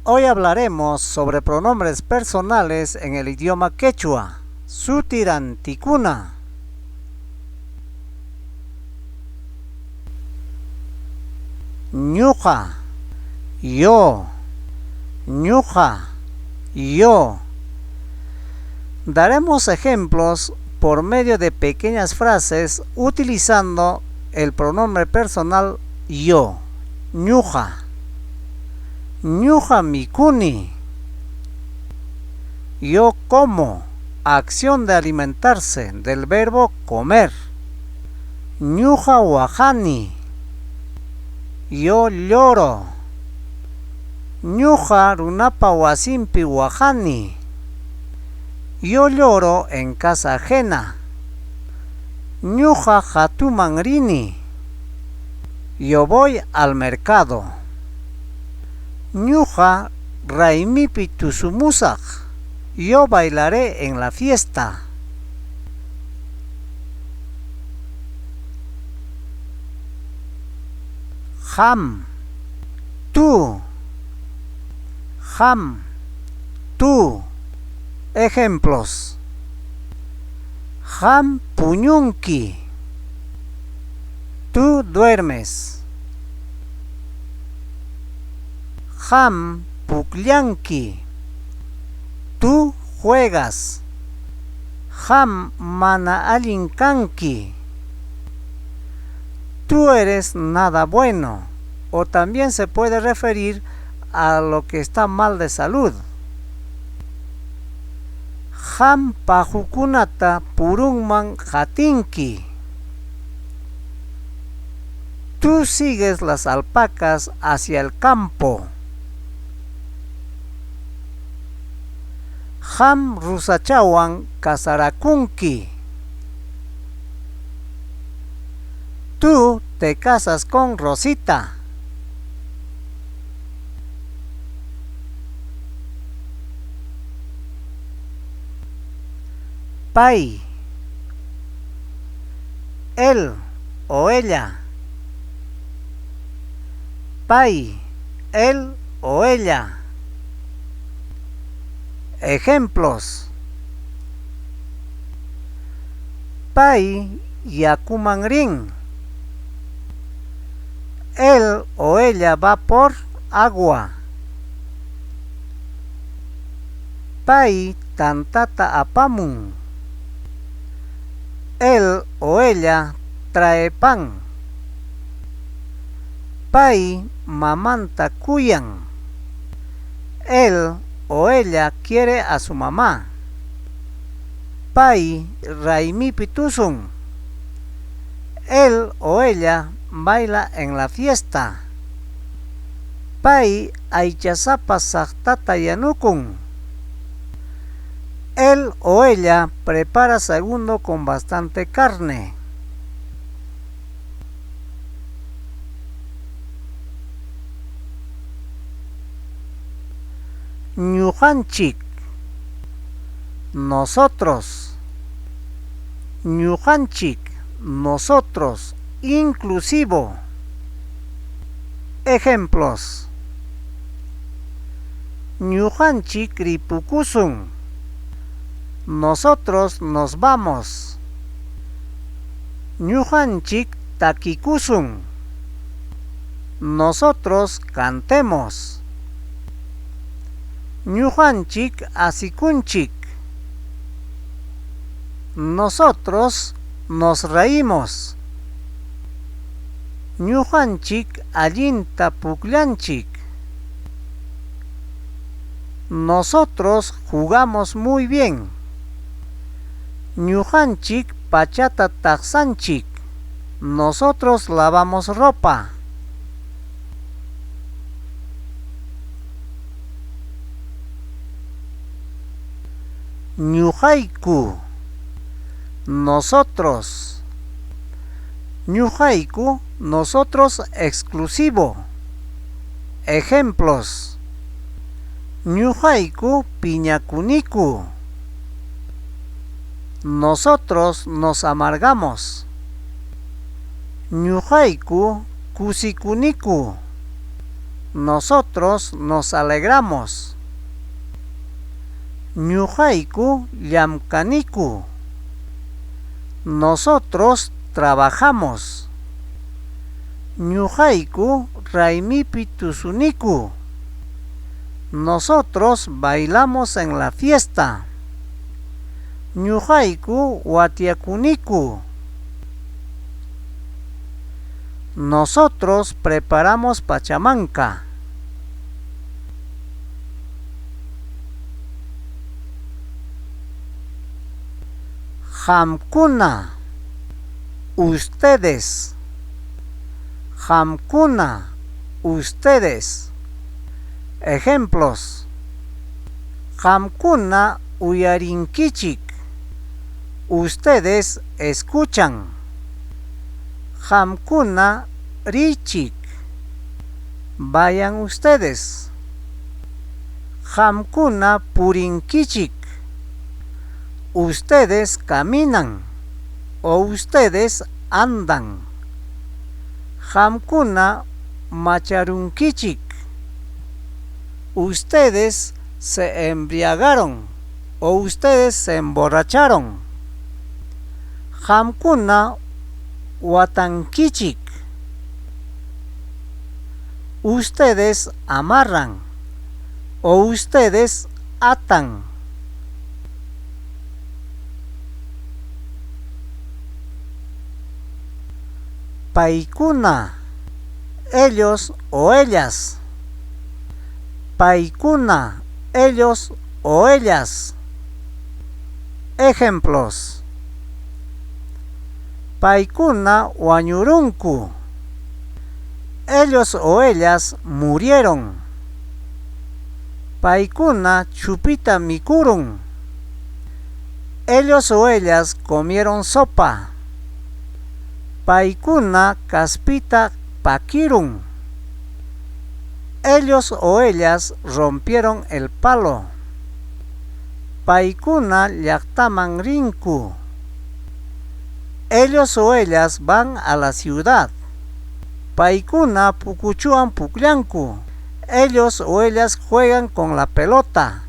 Hoy hablaremos sobre pronombres personales en el idioma quechua. Sutirantikuna. Ñuqa, yo, ñuqa, yo. Daremos ejemplos por medio de pequeñas frases utilizando el pronombre personal yo, ñuqa. Ñuqa mikuni. Yo como, acción de alimentarse, del verbo comer. Ñuqa waqani. Yo lloro. Ñuqa runapa wasinpi waqani. Yo lloro en casa ajena. Ñuqa qhatuman rini. Yo voy al mercado. Ñuqa raymipi tusumusaq. Yo bailaré en la fiesta. Qam, tú. Qam, tú. Ejemplos. Qam puñunki. Tú duermes. Qam pukllanki. Tú juegas. Qam mana allin kanki. Tú eres nada bueno. O también se puede referir a lo que está mal de salud. Qam paqukunata purunman qatinki. Tú sigues las alpacas hacia el campo. Qam Rosachawan casarakunki. Tú te casas con Rosita. Pay. Él o ella. Pay, él o ella. Ejemplos. Pay yakuman rin. Él o ella va por agua. Pay tantata apamun. Él o ella trae pan. Pay mamanta kuyan. Él o ella quiere a su mamá. Pay raymipi tusun. Él o ella baila en la fiesta. Pay aychasapa saqtata yanukun. Él o ella prepara segundo con bastante carne. Ñuqanchik, nosotros. Ñuqanchik, nosotros, inclusivo. Ejemplos. Ñuqanchik ripukusun. Nosotros nos vamos. Ñuqanchik takikusun. Nosotros cantemos. Ñuqanchik asikunchik. Nosotros nos reímos. Ñuqanchik allinta pukllanchik. Nosotros jugamos muy bien. Ñuqanchik pachata taqsanchik. Nosotros lavamos ropa. Ñuqayku, nosotros. Ñuqayku, nosotros exclusivo. Ejemplos. Ñuqayku piñakuniku. Nosotros nos amargamos. Ñuqayku kusikuniku. Nosotros nos alegramos. Ñuqayku llamkaniku. Nosotros trabajamos. Ñuqayku raymipi tusuniku. Nosotros bailamos en la fiesta. Ñuqayku watyakuniku. Nosotros preparamos pachamanka. Qamkuna, ustedes. Qamkuna, ustedes. Ejemplos. Qamkuna uyarinkichik. Ustedes escuchan. Qamkuna riychik. Vayan ustedes. Qamkuna purinkichik. Ustedes caminan o ustedes andan. Qamkuna macharunkichik. Ustedes se embriagaron o ustedes se emborracharon. Qamkuna watankichik. Ustedes amarran o ustedes atan. Paykuna, ellos o ellas. Paykuna, ellos o ellas. Ejemplos. Paykuna wañurunku. Ellos o ellas murieron. Paykuna chupita mikurun. Ellos o ellas comieron sopa. Paykuna kaspita pakirun. Ellos o ellas rompieron el palo. Paykuna llaqtaman rinku. Ellos o ellas van a la ciudad. Paykuna pukuchuwan pukllanku. Ellos o ellas juegan con la pelota.